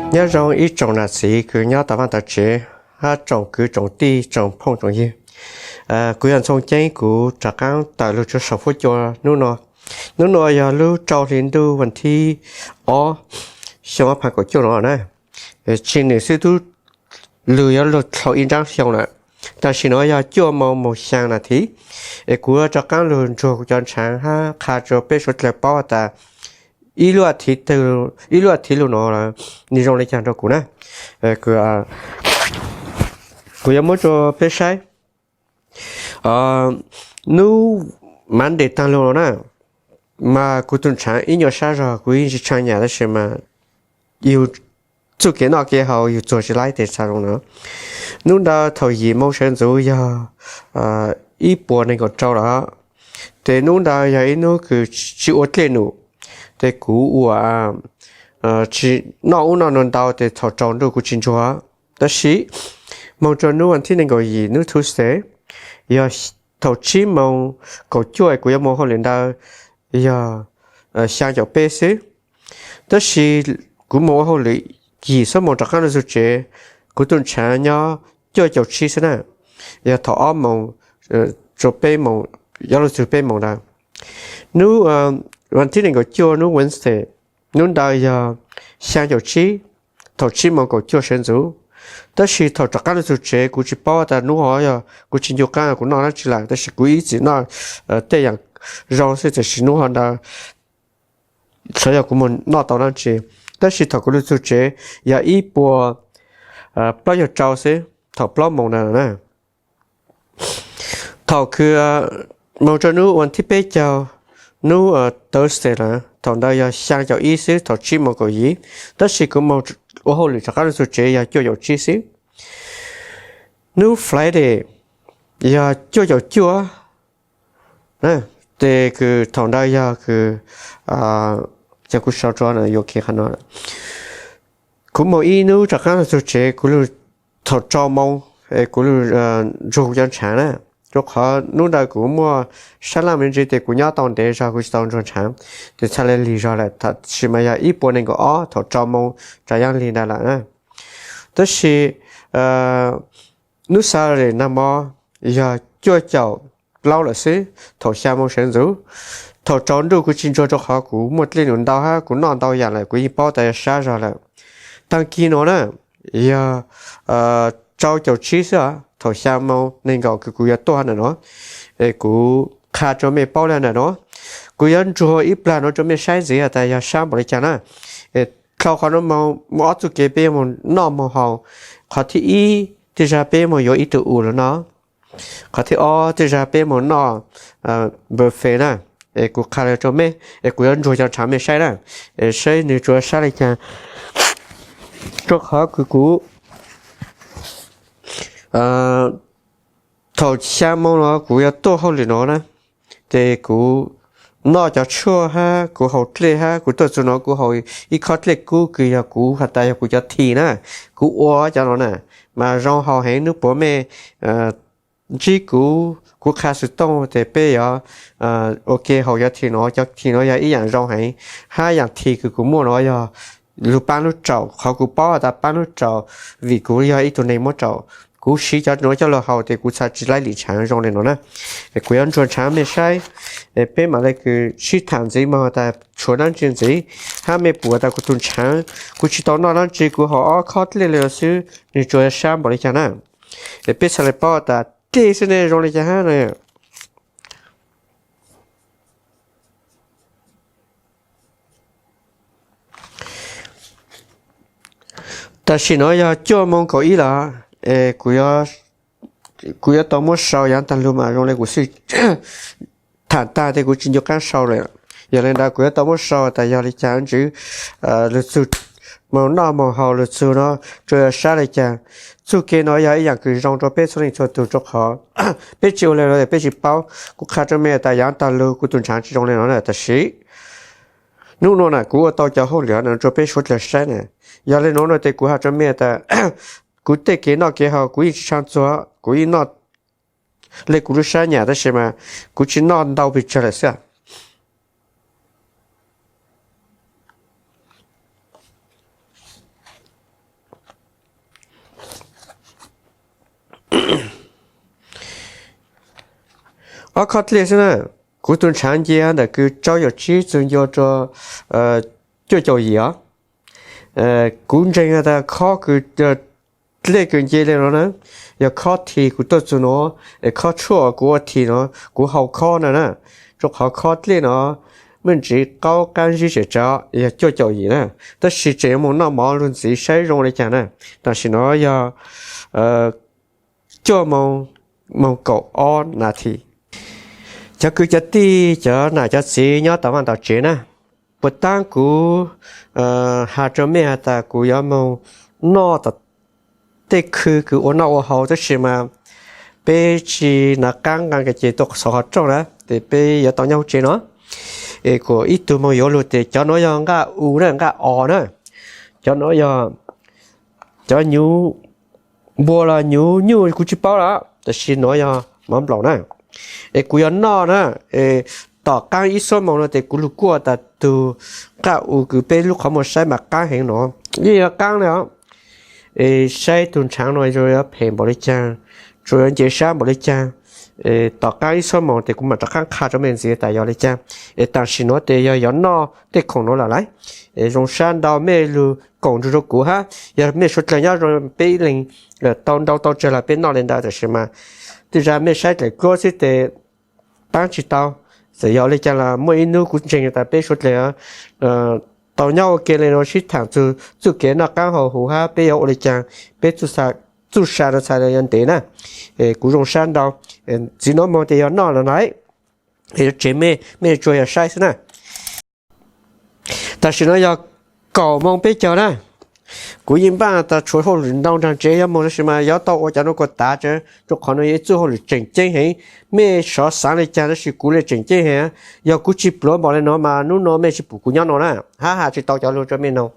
Nyob zoo ib tsoom nam txiv kws nyob tom vaj tom tsev, hab tsoom kwv tsoom tij tsoom phooj tsoom ywg. Kuv yog Ntxhoo Ceeb, kuv rov qaab tawm lug rua saum fuab cua hnub no. Hnub no yog lub rau hli ntuj vas thib ob xyoo ob phav kaum cuaj no na. Tsis nwm xwb tub lug yuav lug dlhau ib nraab xyoo lawm. Tam sim no yog cuaj moo moog xyaa nas this, es kuv rov qaab lug ntsuag kuv cov ntshaav hab qha rua peb suav dlawg paub tas ib lub, ib lub a thiv lug no nwg zoo le caag rua kuv na. Kuv yuav muab rua peb saib. Nub Monday taag lug no na, mas kuv tug ntshaav ib nyuas sab zog, kuv yeej tsi tshua nyam tab sis mas yug txuj kev noj kev haus yug txuag tsi laib tes txha zoo na. Nub ntawd thaum yim moo sawv ntxuv yog ib puas neeg nkaum rau lawm. Tes nub ntawd yog ib nub kws tsi ua dlej num, tes kuv ua tsi noj ub noj nuav ntau tes thaum tsaus ntuj kuv tsi ntsuag. Tab sis moog rua nub vas thib neeg nkaum yim nub Tuesday, yog thaum tsib moo kaum cuaj kuv yuav moog hauj lwm ntawd yog xyaa caum peb xwb. Tab sis kuv moog ua hauj lwm yim xuab moos rov qaab lug txug tsev, kuv tug ntshaav nyob cuaj caum tsib xwb na. Yog thaum ob moos rua peb moos, yuav lug txug peb moos ntawd. Nub vas thib nees nkaum cuaj nub Wednesday, nub ntawd yog xyaa caum tsib, thaum tsib moos kaum cuaj sawv ntxuv. Tab sis thaum rov qaab lug txug tsev kuv tsi paub tas nub hov yog kuv tsi ncu qaab kuv noj dlaab tsi lawm, tab sis kuv ib txwm noj tej yaam zoo xwb, tab sis nub hov ntawd xyov yog kuv moog noj tau dlaab tsi. Tab sis thaum kuv lug txug tsev yog ib puas plaub caug rau xwb thaum plaub moos ntawd na. Thaum kws moog rua nub vas thib peb caug, nub Thursday lawm, thaum ntawd yog xyaa caum ib xwb thaum tsib moos kaum yim. Tab sis kuv moog ua hauj lwm rov qaab lug txug tsev yog cuaj caum tsib xwb. Nub Friday yog cuaj caum cuaj. Tes kws thaum ntawd yog kws, yog kuv sau rua yuam kev qhov no. Kuv moog ib nub rov qaab lug txug tsev, kuv lug thaum rau moos, kuv lug ntsuag kuv cov ntshaav na. Rua qhov nub ntawd kuv muaj sab laj me ntsis tes kuv nyob tau ntev zog kuv tsi tau ntsuag ntshaav, tes txhaj le lig zog lawm, tab sis mas yog ib puas nees nkaum ob thaum rau moos rov yaaj lig ntawd lawm na. Tab sis nub Saturday nag mo yog cuaj caum plaub lawm xwb thaum xyaa moos sawv ntxuv. Thaum tsaus ntuj kuv tsi ntsuag rua qhov kuv muaj dlej num ntau hab kuv noj ntau yaam lawm, kuv yeej paub tas yog sab zog lawm. Taag kis no na, yog rau caum tsib xwb, thaum xyaa moos nees nkaum kws kuv yuav tuaj ntawm no, es kuv qha rua mej paub le ntawm no. Kuv yuav ntsuag ib plag no rua mej saib ntxiv has tas yog sab npaum le caag na. Es dlhau qhov no moog muaj ob txuj kev peb yuav moog noj moog haus. Qhov thib ib, tej zag peb moog yuav ib tug ub lug noj. Qhov thib ob, tej zag peb moog noj buffet na. Es kuv qha le rua mej, es kuv yuav ntsuag cov ntshaav mej saib na, es saib nwg tsuas sab le caag. Rua qhov kws kuv thaum xyaa moos no kuv yuav tuaj hauj lwm no na, ces kuv noj cov tshuaj hab kuv haus dlej hab kuv tuaj txug no kuv haus ib khob dlej kub kws yog kuv has tas yog kuv cov thim na. Kuv ua cov no na mas zoo haus heev, nub puav mej ntsib kuv, kuv qha xwm tooj tes peb yuav ua ke haus cov thim no. Cov thim no yog ib yaam zoo heev, hab yaam thim kws kuv muaj no yog lug paab lub raum. Qhov kuv paub has tas paab lub raum vim kuv yog ib tug neeg muab raum. Kuv siv cov no coj lug haus tes kuv txhaj tsi laib lim tshaav zoo le no na. Es kuv yuav ntsuag ntshaav mej saib, es peb mam le kws sib tham ntxiv moog tas tshuav dlaab tsi ntxiv, hab mej pum tas kuv tug ntshaav, kuv tsi tau noj dlaab tsi, kuv haus ob khob dlej le xwb, nwg tsuas sab npaum le caag na. Es peb txhaj le paub tas dlej xwb ne zoo le caag hab na. Tam sim no yog cuaj moos kaum ib lawm, es kuv yuav tau muab sau yav taag lug mas zoo le kuv xij tham tag tes kuv tsi ncu qaab sau lawm. Yog le ntawd kuv yuav tau muab sau tas yog le caag ntswv lug txug moog noj moog haus lug txug no tsuas yog sab le caag. Txuj kev no yog ib yaam kws zoo rua peb txhua leej txhua tug rua qhov peb tsi ua le no peb tsi paub. Kuv qha rua mej tas yav taag lug kuv tug ntshaav tsi zoo le no na, tab sis nub no na kuv ua tau cov hauj lwm no rua peb suav dlawg saib na. Yog le no no tes kuv has rua mej tas kuv tej kev noj kev haus kuv yeej tsi tshua txuag, kuv yeej noj le kuv lub sab nyam tab sis mas kuv tsi noj ntau pes tsawg lawm xwb. ob khob dlej xwb na. Kuv tus ntshav nce ntawm kws rau caum tsib txug ncua rua cuaj caum yim os. Kuv ntseeg has tas khob kws dlej kws nce le no na, yog khob this kuv tuaj txug no, es khob tshuaj kuv ua this no, kuv hau khob na na, rua qhov khob dlej no muaj ntsis qaub qaab zib tsem tsawv, yog cuaj caum yim na, tab sis tseem yuav moog noj mov lug ntxiv saib zoo le caag na. Tam sim no yog cuaj moos moog kaum ob nas this. Cov kwv cov tij, cov nam cov txiv nyob tom vaj tom tsev na, puas taab kuv has rua mej has tas kuv yuav moog noj tom tej khw kws ua noj ua haus, tab sis mas peb tsi nav qaab nqaa ces tuaj xauv qhov rooj na, ces peb yuav tau nyob huv tsev no. Es kuas ib tug moog yuav lug tes cov nuav yog nqaj u na, nqaj os na, cov nuav yog cov nyuv npua los nyuv nyuj kuv tsi paub lawm, tab sis nuav yog mov nplaum na. Es kuv yuav noj na, es tom qaab ib xuab moos no tes kuv lug kuaj tas tug nqaj u kws peb lub qhov muag saib mas qaab heev no, yeej yuav qaab le os. Es saib tug ntshaav no yuav phem npaum le caag, tsuas yuav nce sab npaum le caag. Tom qaab ib xuab moos tes kuv mam rov qaab qha rua mej ntxiv tas yog le caag. Es tam sim nuav tes yog yuav noj tej khoom nuav lawm lauj. Es zoo sab ntau mej lug koom nrug rua kuv hab, yog mej suav dlawg nyob zoo peb ib leeg tau ntau tau tsawg los peb noj le ntawd, tab sis mas tej zag mej saib dlaim dluab xwb tes paab tsi tau. Txawm yog le caag los muaj ib nub kuv ntseeg tas peb suav dlawg tau nyob ua ke le nuav sib thaam txug txuj kev noj qaab haus huv hab peb yuav ua le caag, peb txuj sa nuav txhais le yuav ntev na. Kuv zoo sab ntau, txiv nuav moog tes yog noj lawm na, yuav tsev mej, mej tsuas yog saib xwb na. Tam sim no yog kaum moos peb caug na. Kuv yeej npaaj tas tshuav hauj lwm ntau nraag tsev yuav moog, tab sis mas yuav tau ua cov nuav kuas tav tsev, rua qhov nuav yog ib txuj hauj lwm tseem ceeb heev. Mej sov xaav le caag tab sis kuv le tseem ceeb heev. Yog kuv tsi pluav npaum le nuav mas nub nuav mej tsi pum kuv nyob nuav na, hab has tsi tau cov lug rua mej noog.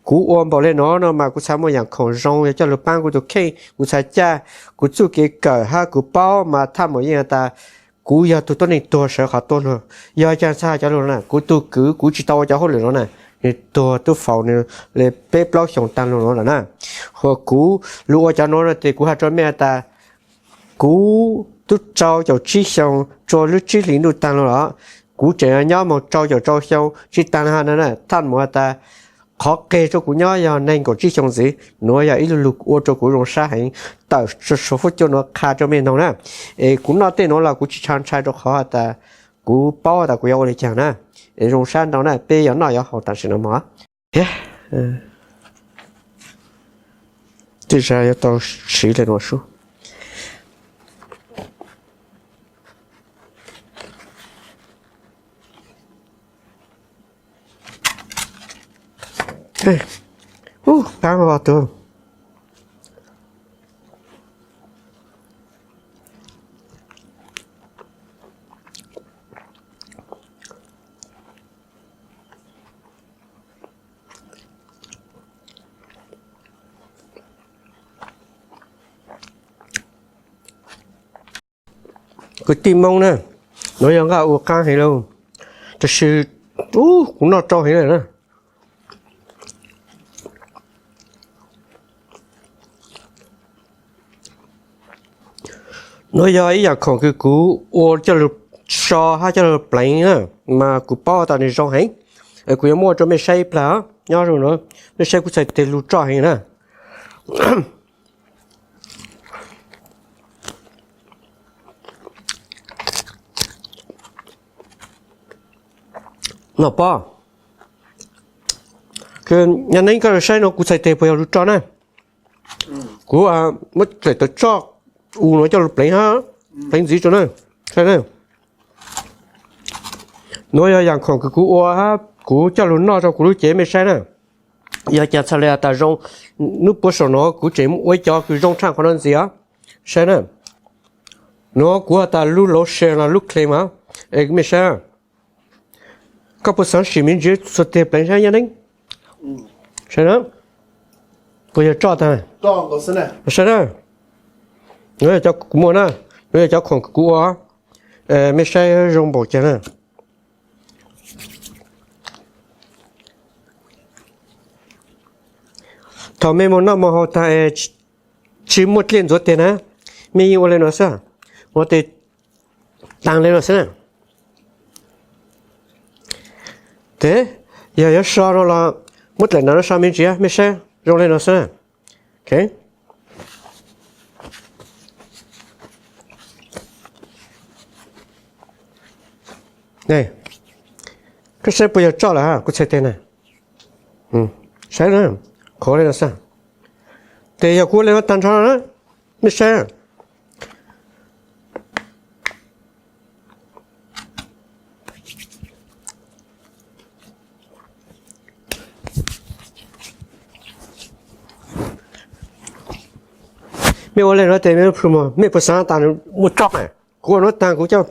Kuv ua npaum le nuav no mas kuv txhad muaj yaam khoom zoo yog coj lug paab kuv tug kheej, kuv txhad caj kuv txuj kev kawm hab kuv paub mas thaj maum yeej has tas kuv yog tug tuab neeg tuag sawv qhov tuab lug. Yog caag txhad cov lug na, kuv tug kwv kuv tsi tau ua cov hauj lwm nuav na, nwg tuag tub faus nwg le peb plaub xyoos taag lug nuav lawm na. Hos kuv lug ua cov nuav no tes kuv has rua mej has tas kuv tub rau caum tsib xyoos rua lub tsib hlis ntuj taag lug los, kuv tseem nyob moog rau caum rau xyoo tsi taag lug na. Thaj maum has tas qhov qeg rua kuv nyob yog neeg nkaum tsib xyoo ntxiv. Nuav yog ib lug lug ua rua kuv zoo sab heev, tawm suav fuab cua nuav qha rua mej noog na. Es kuv noj tej nuav los kuv tsi tshua ntshai rua qhov has tas kuv paub tas kuv yuav ua le caag na. Es zoo sab ntau na, peb yuav noj yuav haus tam sim no mog. Tej zag yuav tau siv le nuav sub. Ub, qaab ua tug. Kwv tij Moob na, nuav yog nqaj ua qaab heev lauj, tab sis ub kuv noj tsau heev lawm na. Nuav yog ib yaam khoom kws kuv ua coj lug so hab coj lug pleev na, mas kuv paub tas nwg zoo heev. Kuv yuav muab ua rua mej saib ib plag nyob zoo na, mej saib kuv txhais tes lug tsoj heev na. Noj pob, Nyab Neeb koj saib no kuv txhais tes puas yog lug tsoj na. Kuv muab dlaim tawv tsoj u nuav coj lug pleev hab pleev ntxiv rua na, saib na. Nuav yog yaam khoom kws kuv ua hab kuv coj lug noj rua kuv lub cev mej saib na. Yog caag txhais le has tas zoo, nub puab saum nuav kuv tseem ua ib cov kws zoo tshaaj qhov nuav ntxiv os. Saib na, nuav kuv has tas lub lauv se los lub kle mas, mej saib, koj puas xaav sim me ntsis txhua teg pleev saib Nyab Neeb. Saib na, puas yog tsoj tag? Saib na, nuav yog cov kuv muaj na, nuav yog cov khoom kuv ua, mej saib zoo npaum caag na. Thaum mej moog noj moog haus tag tsi muaj dlej ntxuav teg na, mej yeej ua le nuav xwb. Ua tes Taag le no xwb na. Tes yog yuav so no los muab dlaim no so me ntsis, mej saib zoo le no xwb na. Koj saib puas yog tsoj lawm kuv txhais tes na. Saib na, qhuav le no xwb. Tes yog kuv ua le no tag nrho na, mej saib. Mej ua le no tes mej, mej puas xaav tas muaj tsoj na? Kuv ua no taag kuv coj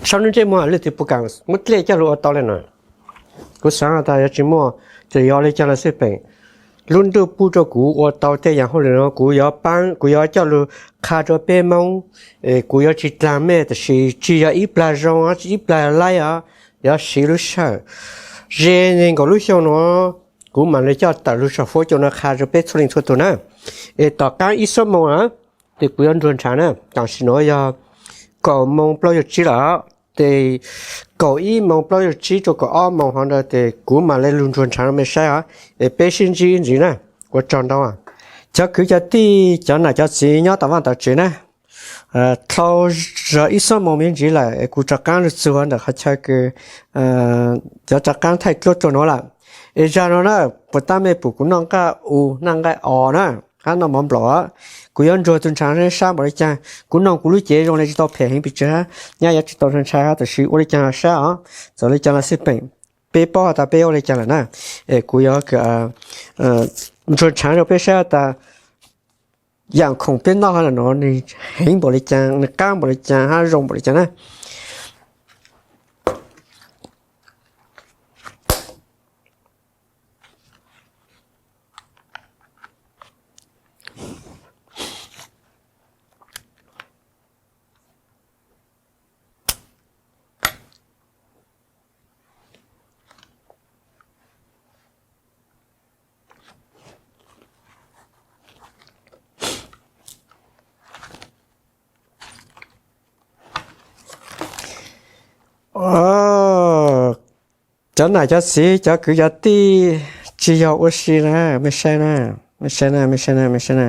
sab nub ntsej muag leej twg puas kam muab dlej coj lug ua tau le no. Kuv xaav tas yog tsis muaj, tsuas yog le caag los xij peem, lub ntuj pub rua kuv ua tau tej yaam hauj lwm no kuv yuav paab, kuv yuav coj lug qha rua peb Moob. Kuv yuav tsis dlaag mej tab sis tsis yog ib plag zoo, ib plag laib os, yuav siv lub sij hawm ze neeg nkaum lub xyoo no, kuv mam le coj tawm lug saum fuab cua no qha rua peb txhua leej txhua tug na. Es tom qaab ib xuab moos na, tes kuv yuav ntsuag nrhav na. Tam sim nuav yog kaum moos plaub caug tsib lawm, tes kaum ib moos plaub caug tsib rua kaum ob moos hov ntawd tes kuv mam le lug ntsuag nrhav rua mej saib os. Es peb sib ntsib ntxiv na, ua tsaug ntau. Cov kwv cov tij, cov nam cov txiv nyob tom vaaj tom tsev na, dlhau zog ib xuab moos me ntsis lawm es kuv rov qaab lug txug ntawm qhov chaw kws cov rov qaab thaij dluab rua nuav lawm. Es zag no na, puas tab mej pum kuv noj nqaij u, noj nqaij os na, hab noj mov nplaum. Kuv yuav ntsuag tug nrhav sab npaum le caag, kuv noog kuv lub cev zoo le tsis tau phem heev pes tsawg hab, nyaj yuav tsis tau ntshai hab, tab sis ua le caag los saib os. Txawm le caag los xij peem, peb paub has tas peb ua le caag lawm na. Es kuv yuav ntsuag nrhav rua peb saib tas yaam khoom peb noj hab lawm nuav nwg heev npaum le caag, nwg qaab npaum le caag hab zoo npaum le caag na. Cov nam cov txiv, cov kwv cov tij, tsis yog ua si na, mej saib na, mej saib na, mej saib na, mej saib na.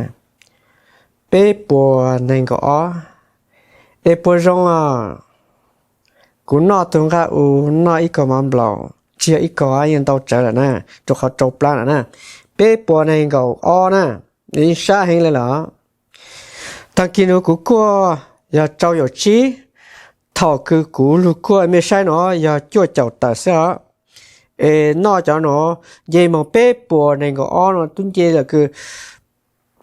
Peb puas nees nkaum ob, es puas zoo os? Kuv noj tug nqaij u, noj ib kaug mov nplaum, tsis yog ib kaug, yeej ntau tsawv lawm na, rau qhov rau plab lawm na. Peb puas nees nkaum ob na, sab heev le lawm. Taag kis nuav kuv kuaj yog rau caum tsib, thaum kws kuv lug kuaj mej saib no yog cuaj caum tawm xwb os. Es noj cov nuav nce moog peb puas nees nkaum ob no tub nce lawm kws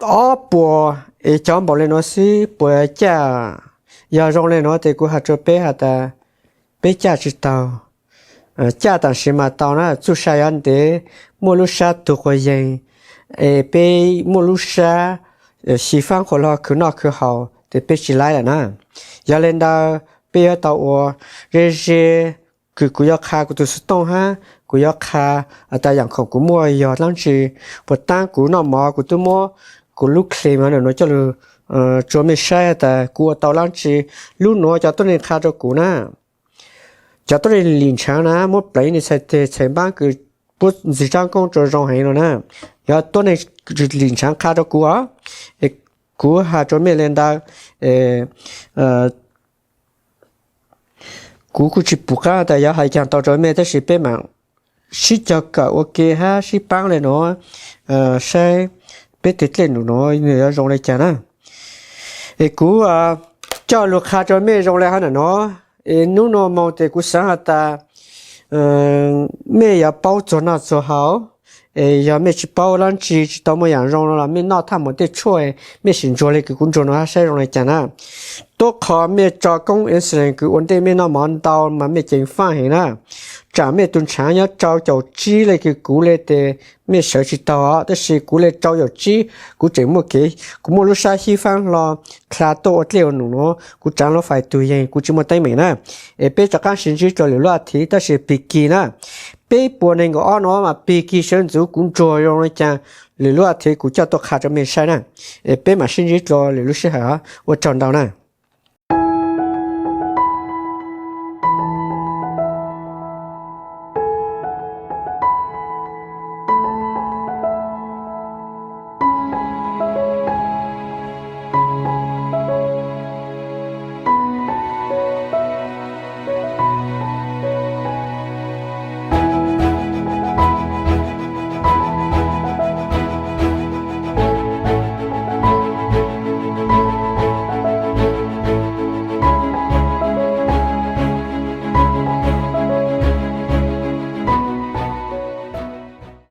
ob puas, es cov npaum le nuav xwb puas caj? Yog zoo le nuav tes kuv has rua peb has tas peb caj tsis taug. Caj tam sim mas tau na, txuj sa yuav ntev, muaj lub sab tug quas yeeg, es peb muaj lub sab xyiv faab quas log khwv noj khwv haus tes peb tsis laib lawm na. Yog le ntawd peb yuav tau ua ze ze, kws kuv yuav qha kuv tug xuv tooj hab kuv yuav qha tas yaam khoom kuv muaj yog dlaab tsi. Puas taab kuv noj mov kuv tub muab kuv lub khees nuav coj lug tsuas mej saib tas kuv ua tau dlaab tsi. Lub nuav cov tuab neeg qha rua kuv na, cov tuab neeg lim ntshaav na, muab pleev nwg txhais teg txhais npaab kws puab ntxiv tsaab koob rua zoo heev no na, yog tuab neeg lim ntshaav qha rua kuv os. Es kuv has rua mej le ntawd, kuv kuj tsis pum qab tas yuav has caag tau rua mej, tab sis peb mam sib cog kawm ua ke hab sib paab le nuav, saib peb teg dlej num nuav nwg yuav zoo le caag na. Es kuv coj lug qha rua mej zoo le hab ntawm nuav. Es nub nua moog tes kuv xaav has tas mej yuav paub txuag noj txuag haus. Es yog mej tsis paub dlaab tsi, tsis tau muaj yaam zoo no los mej noj thaj mus tej tshuaj, mej sim ntsuag le kws kuv ntsuag no hab saib zoo le caag na. Tuab qhov mej tso koob insulin kws ua ntej mej noj mov ntau mas mej ceev faaj heev na. Tsaam mej tug ntshaav nyob rau caum tsib le kws kuv le tes mej sawv tsis taug os, tab sis kuv le rau caum tsib kuv tseem muaj kev, kuv muaj lub sab xyib faab hlo, dlha tuaj ua dlej ua num nuav, kuv tsaav lub fais tug yeeg, kuv tsis muaj teeb meem na. Es peb rov qaab sib ntsib dlua lwm lub a thiv, tab sis pig kig na, peb puas nees nkaum ob nuav mas pig kig sawv ntxuv kuv ntsuag zoo le caag, lwm lub a thiv kuv coj tuaj qha rua mej saib na. Es peb mam sib ntsib dlua lwm lub sij hawm, ua tsaug ntau na.